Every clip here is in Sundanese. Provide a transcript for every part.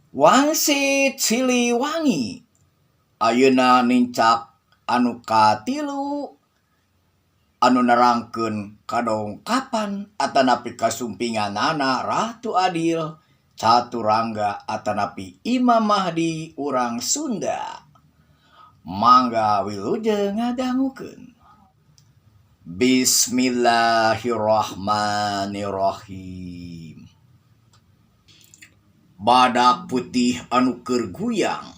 Wangsit Siliwangi ayeuna nincak anu katilu anu nerangkeun kadongkapan atanapi kasumpinganana Ratu Adil Caturangga atanapi Imam Mahdi urang Sunda. Mangga wilujeng ngadangukeun. Bismillahirrahmanirrahim. Badak putih anu keur guyang.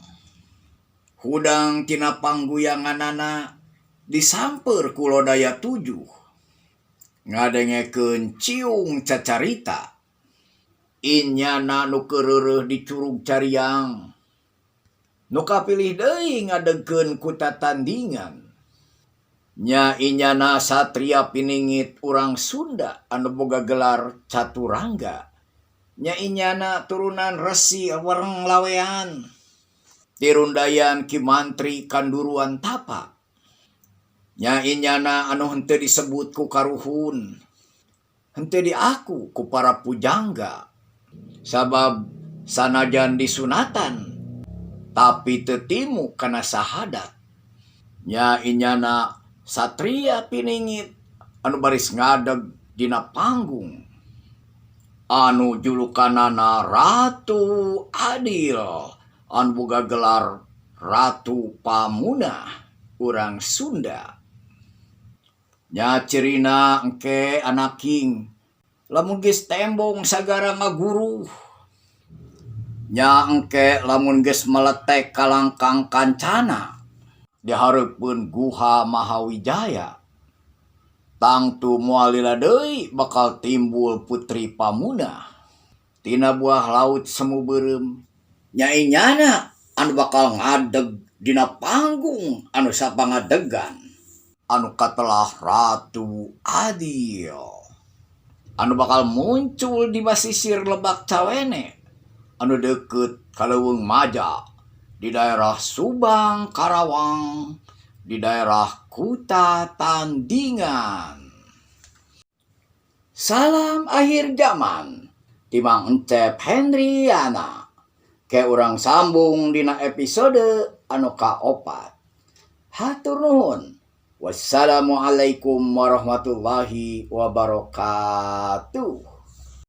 Hudang tina pangguyanganana disamper ku Lodaya tujuh. Ngadengekeun ciung cacarita. Inyana nu keur reureuh di Curug Cariang. Nu kapilih deui ngadegkeun ku tatandingan. Nya inyana satria piningit urang Sunda anu boga gelar Caturangga. Nya inyana turunan Resi Wereng Lawean. Tirundayan Ki Mantri Kanduruan Tapa. Nya inyana anu henteu disebut ku karuhun. Henteu diaku ku para pujangga. Sabab sanajan disunatan tapi teu timu kana sahadat. Nya inyana satria piningit anu baris ngadeg dina panggung. Anu julukanana Ratu Adil anu boga gelar Ratu Pamunah urang Sunda. Nya cirina engke anaking lamun geus tembong sagara ngaguruh. Nya engke lamun geus meletek kalangkang kancana di hareupeun Guha Mahawijaya. Tangtu moal lila deui bakal timbul Putri Pamunah tina buah laut semu beureum. Nya inyana anu bakal ngadeg dina panggung anu sapangadegan anu katelah Ratu Adil anu bakal muncul di basisir Lebak Cawene anu deukeut ka Leuweung Maja di daerah Subang Karawang di daerah Kuta Tandingan. Salam akhir zaman ti Mang Encep Hendriana. Ke urang sambung dina episode anu kaopat. Hatur nuhun. Wassalamualaikum warahmatullahi wabarakatuh.